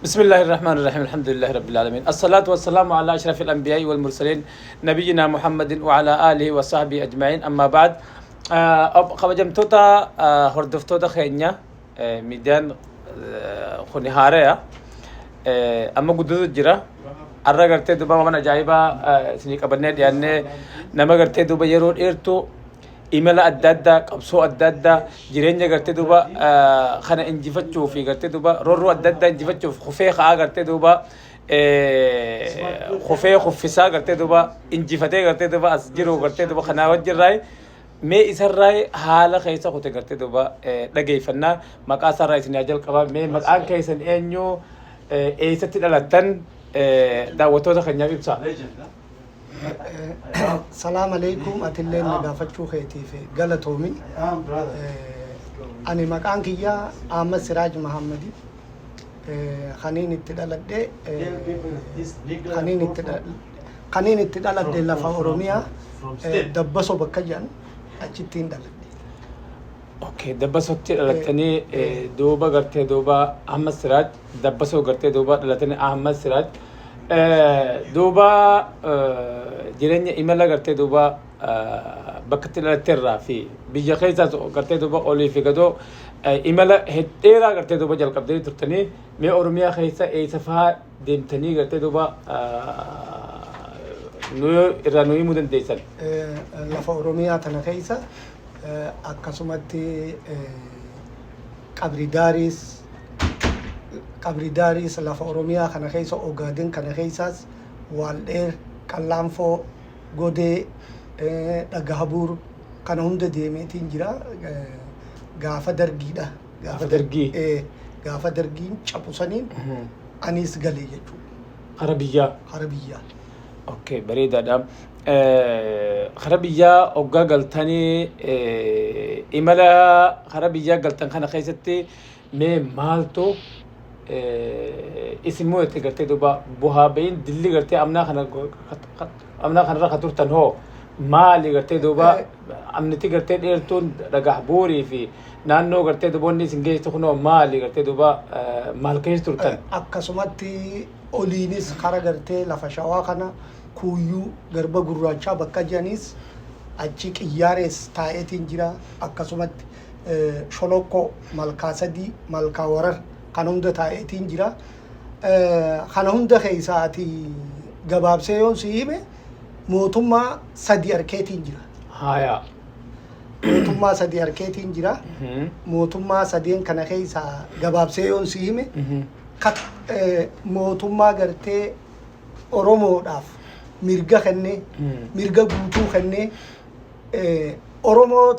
بسم الله الرحمن الرحيم، الحمد لله رب العالمين، الصلاة والسلام على أشرف الأنبياء والمرسلين، نبينا محمد وعلى آله وصحبه أجمعين، أما بعد. Kabajamtoota hordoftoota keenya, miidiyaan kuni haaraya amma guddatu jira. Har'a gartee duuba waan ajaa'ibaa isinii qabannee dhiyaannee, nama gartee duuba yeroo dheertuu imala adda addaa, qabsoo adda addaa, jireenya gartee duuba kana injifachuu fi gartee duuba roorroo adda addaa injifachuuf kufee ka'aa, gartee duuba kufee kuffisaa, gartee duuba injifatee gartee duuba as jiru gartee duuba kanaa wajjirraa mee isarraa haala keessa kute gartee duuba dhageeffannaa. Maqaa isaarraa isin haa jalqabaa. Mee maqaan keessan eenyu? Eessatti dhalattan? Daawwattoota keenyaaf ibsa. Salaam alaikum. Atillee na gaafachuu keetiif galatoomi. Ani maqaan kiyyaa Ahmad Siraaj Mahammadi. Kaniin itti dhaladhe lafa Oromiyaa, Dabbaso bakka jedhan, achittiin dhaladhe. Okay, Dabbasotti dhalattanii. Duuba gartee duuba Ahmad Siraaj Dabbasoo gartee duuba dhalatanii. Ahmad Siraaj, duuba jireenya imala gartee duuba bakka itti dhalatteerraa fi biyya keessaas gartee duuba olii fi gadoo imala dheeraa gartee duuba jalqabdanii turtanii, mee Oromiyaa keessa eessa fa'aa deemtanii gartee duuba nu irraa nu himuu dandeessan? Lafa Oromiyaa tana keessa akkasumatti Qabri Daariis, lafa Oromiyaa kana keessa Ogaadin kana keessaas Waaldheer, Qallaanfoo, Godee, Dhagahabuur kana hunda deemeetiin jira. Gaafa Dargiidha. Gaafa Dargii. Gaafa Dargiin cabu saniin anis galee jechuudha. Kara biyyaa. Kara biyyaa. Okay, bareedaadha. Kara biyyaa hoggaa galtanii, imala kara biyyaa galtan kana keessatti mee maaltu isin mudate? Gartee duuba bu'aa bahiin dilli gartee amnaa kana amnaa kanarra ka turtan hoo maali? Gartee duuba amniti gartee dheertuun Dhagaah Buurii fi naannoo gartee duuba wanni isin geessitu kunoo maali? Gartee duuba maal keessa turtan? Akkasumatti oliinis kara gartee lafa Shawaa kana, Kuuyyuu, Garba Gurraachaa bakka jedhanis achi Qiyyaarees taa'eetiin jira. Akkasumatti Sholokkoo, Malkaa Sadii, Malkaa Warar kan hunda taa'eetiin jira. Kana hunda keessaa ati gabaabsee yoon si hime, mootummaa sadi arkeetiin jira. Mootummaa sadi arkeetiin jira. Mootummaa sadeen kana keessaa gabaabsee yoon si hime, mootummaa gartee Oromoodhaaf mirga kennee, mirga guutuu kennee, Oromoo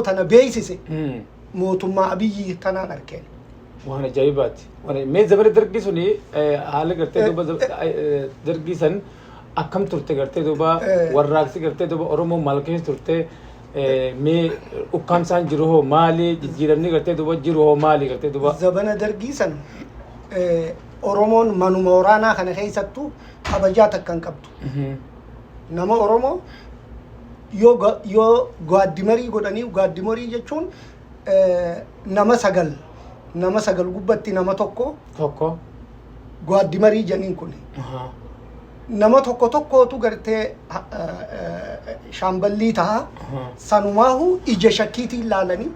tana beeksise, mootummaa Abiyyi tanaan arkeen. Waan ajaa'ibaati. Mee zabana Dargii suni haala gartee duuba Dargii san akkam turte? Gartee duuba warraaqsi gartee duuba Oromoo maal keessa turte? Mee ukkaamsaan jiru hoo maali? Jijjiiramni gartee duuba jiru hoo maali gartee duuba? Zabana Dargii san Oromoon manuma waraanaa kana keessattuu kabajaa takka hin qabdu. Nama Oromoo yoo gaaddimarii godhanii, gaaddimarii jechuun nama sagal gubbatti nama tokko Tokko. Gaaddimarii jedhaniin kun nama tokko tokkootu gartee shaamballii ta'a. Sanumaahu ija shakkiitiin laalanii,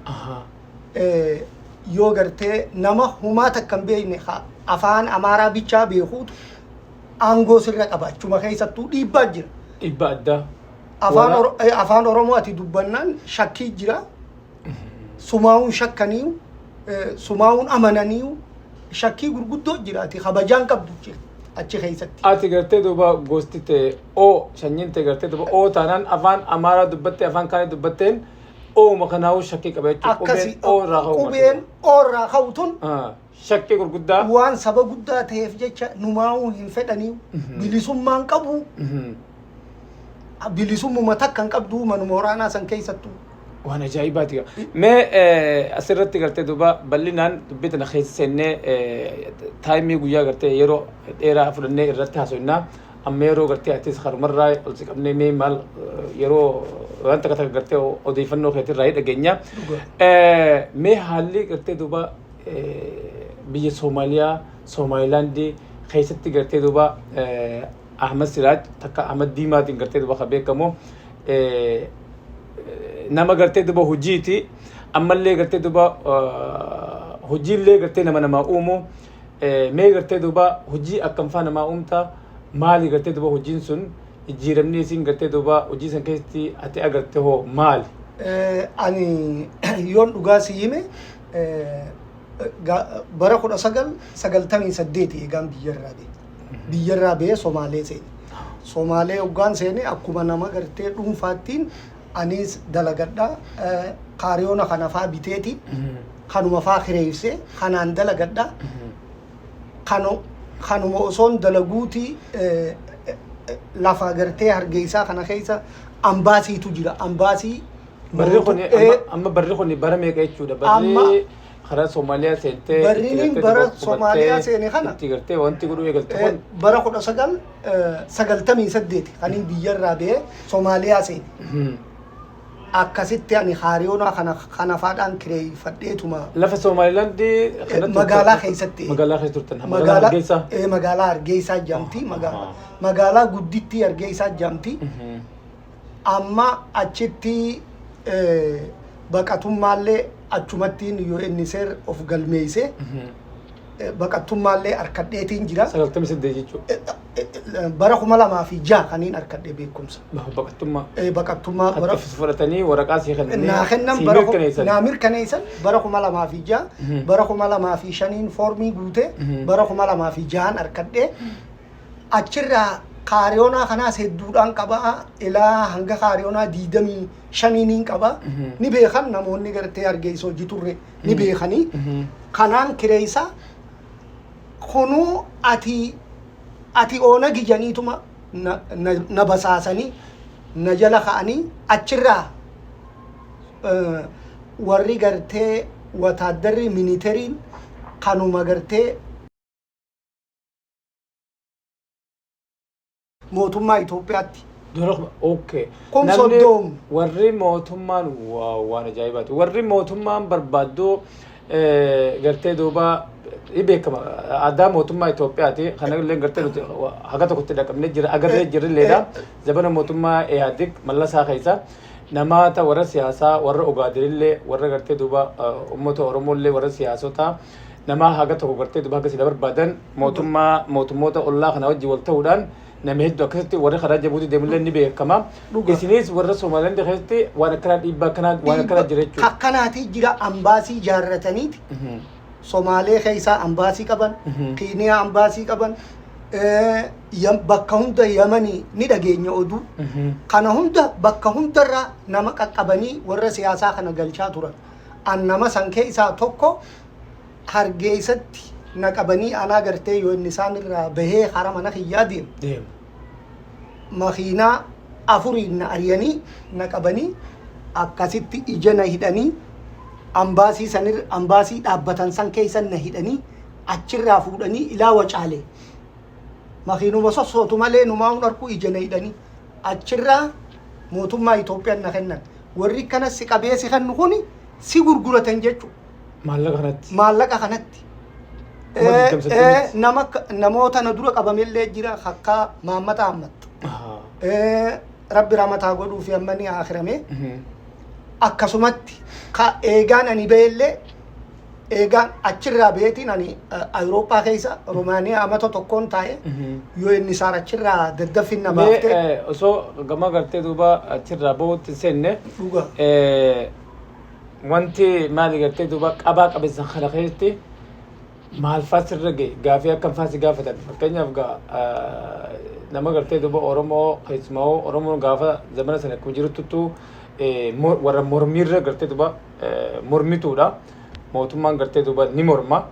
yoo gartee nama humaa takka hin beekne, afaan Amaaraa bichaa beekuutu aangoo sirra qaba. Achuma keessattuu dhiibbaa jira. Dhiibbaa addaa. Afaan Oromoo ati dubbannaan shakkii jira. Sumaa'uun shakkaniiyu, sumaa'uun amananiiyu, shakkii gurguddoo jira. Ati kabajaan qabdu jira achi keessatti. Ati gartee duuba gosti ta'e oo sanyiin ta'e gartee duuba oo taanaan afaan Amaaraa dubbattee afaan kaanii dubbatteen ooma kanaa'uu shakkii qaba jechuudha. Akkasi. Qubeen oo irraa ka'u. Qubeen oo irraa ka'u tun Shakkii gurguddaa. Waan saba guddaa ta'eef jecha numaa'uu hin fedhanii, bilisummaan qabu, bilisummuma takka hin qabdu manuma waraanaa san keessattuu. Waan ajaa'ibaati. Mee asirratti gartee duuba bal'inaan dubbii tana keessa seennee time guyyaa gartee yeroo dheeraa fudhannee irratti haasofnaa. Amma yeroo gartee atis karumarraa ol si qabnee, mee maal yeroo waan takka takka gartee odeeffannoo keetirraa dhageenya. Mee haalli gartee duuba Biyya Soomaaliyaa, Soomaalilaandii keessatti gartee duuba Ahmad Siraaj takka Ahmad Diimaatiin gartee duuba kan beekamu nama gartee duuba hojiiti. Ammallee gartee duuba hojiillee gartee nama namaa uumu. Mee gartee duuba hojii akkam faa namaa uumta? Maali gartee duuba hojiin sun? Jijjiiramni isiin gartee duuba hojii san keessatti ati agarte hoo maali? Ani yoon dhugaa si hime, bara 1998 eegaan biyyarraa ba'e. Biyyarraa ba'ee Somaalee seene. Somaalee hoggaan seene akkuma nama gartee dhuunfaattiin anis dalagadha. Kaariyoona kana faa biteeti kanuma faa kireessee kanaan dalagadha. Kanuma osoon dalaguuti lafa gartee Hargeysaa kana keessa ambaasiitu jira. Ambaasii Barri kun amma barri kun bara meeqa jechuudha? Barri karaa Somaaliyaa seentee Barri itti gartee bara Somaaliyaa seene kana itti gartee wanti godhuu eegalte kun bara 1998 kaniin biyyarraa ba'ee Somaaliyaa seene. Akkasitti ani haariyoonaa kana kana faadhaan kireeffadheetuma. Lafa Somaalilaandii kanatti magaalaa keessatti. Magaalaa keessa turtan. Magaalaa Hargeysaa. Magaalaa Hargeysaa jedhamti. Magaalaa guddittii Hargeysaa jedhamti. Amma achitti baqatummaallee achumattiin UNHCR of galmeeyse, baqattummaallee harkadheetiin jira. 98 jechuudha. Bara 2006 kaniin harkadhee beekumsa. Baqattummaa. Baqattummaa bara Akka fudhatanii waraqaa sii kennanii naa kennan sii bara mirkaneessan. Naa mirkaneessan bara 2006, bara 2005n foormii guute, bara 2006n harkadhee. Achirraa kaariyoonaa kanaas hedduudhaan qaba, ilaa hanga kaariyoonaa 25niin qaba. Ni beekan, namoonni gartee Hargeysa hojii turre ni beekanii. Kanaan kireessa kunuu ati oonagi janiituma na basaasanii na jala ka'anii achirraa warri gartee wataaddarri miniteriin kanuma gartee mootummaa Itoophiyaatti. Dura okay. Kun Namni 30. Warri mootummaan, wow, waan ajaa'ibaati. Warri mootummaan barbaaddu gartee duuba ni beekama. Aadaa mootummaa Itoophiyaati. Kana illee gartee nuti haga tokkotti dhaqabnee jira. Agarree jirrilleedha. Zabana mootummaa Ihaadig Mallasaa keessa namoota warra siyaasaa, warra Ogaadinillee, warra gartee duuba uummata Oromollee, warra siyaasotaa nama haga tokko gartee duuba haga sila barbaadan mootummaa mootummoota ollaa kana wajjin wal ta'uudhaan nama hedduu akkasitti warri karaa Jabuutii deemullee ni beekama. Dhuga. Isinis warra Somaalilaand keessatti waan akkanaa, dhiibbaa akkanaa, waan akkanaa jira jechuudha. Akkanaati jira, ambaasii ijaarrataniiti. Somaalee keessaa ambaasii qaban, Kiiniyaa ambaasii qaban, bakka hunda Yamanii ni dhageenya oduu. Kana hunda bakka hundarraa nama qaqqabanii warra siyaasaa kana galchaa turan. An nama san keessaa tokko. Hargeessatti na qabanii anaa gartee yoo inni isaan irraa bahee hara mana kiyyaa deemu. Deemu. Makiinaa afuriin na ari'anii na qabanii akkasitti ija na hidhanii ambaasii sanir ambaasii dhaabbatan san keessa na hidhanii achirraa fuudhanii ilaa Wacaalee. Makiinuma sossootu malee numaa hin arku, ija na hidhanii achirraa mootummaa Itoophiyaan na kennan. Warri akkana si qabee si kennu kuni si gurguratan jechuudha. Maallaqa kanatti. Maallaqa kanatti. 28,000tti. Nama namoota na dura qabamellee jira, akka Maammata Ahmad. Rabbi ramataa godhuu fi amma ni akirame. Akkasumatti ka eegaan ani ba'ellee, eegaan achirraa ba'eetiin ani Awurooppaa keessa Roomaaniyaa amata tokkoon taa'e, yoo inni isaan achirraa daddaffinna Mee baaftee osoo gama gartee duuba achirraa bahuutti hin seenne Dhuga. Wanti maali gartee duuba qabaa qabeessan kana keessatti maal faa sirra gahe? Gaafii akkam faa si gaafatan? Fakkeenyaaf gaa nama gartee duuba Oromoo, keessumaa Oromoon gaafa zamana sana akkuma jiruttuttu warra mormiirra gartee duuba mormituudha. Mootummaan gartee duuba ni morma,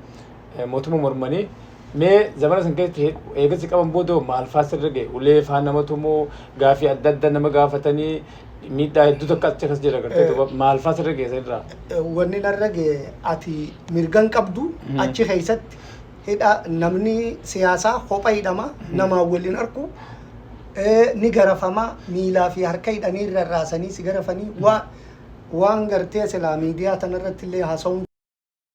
mootummaa mormanii. Mee zamana san keessatti eegasi qaban booda maal faa sirra gahe? Ulee faa nama tumuu, gaafii adda addaa nama gaafatanii, miidhaa hedduu takka achi akkas jira gartee duuba maal faa sirra gahe sanirraa? Wanni narra gahe, ati mirgan qabdu achi keessatti. Hidha namni siyaasaa kopha hidhama, namaan waliin arku, ni garafama, miilaa fi harka hidhanii rarraasanii si garafanii, waan gartee silaa miidiyaa tanarratti illee haasa'uun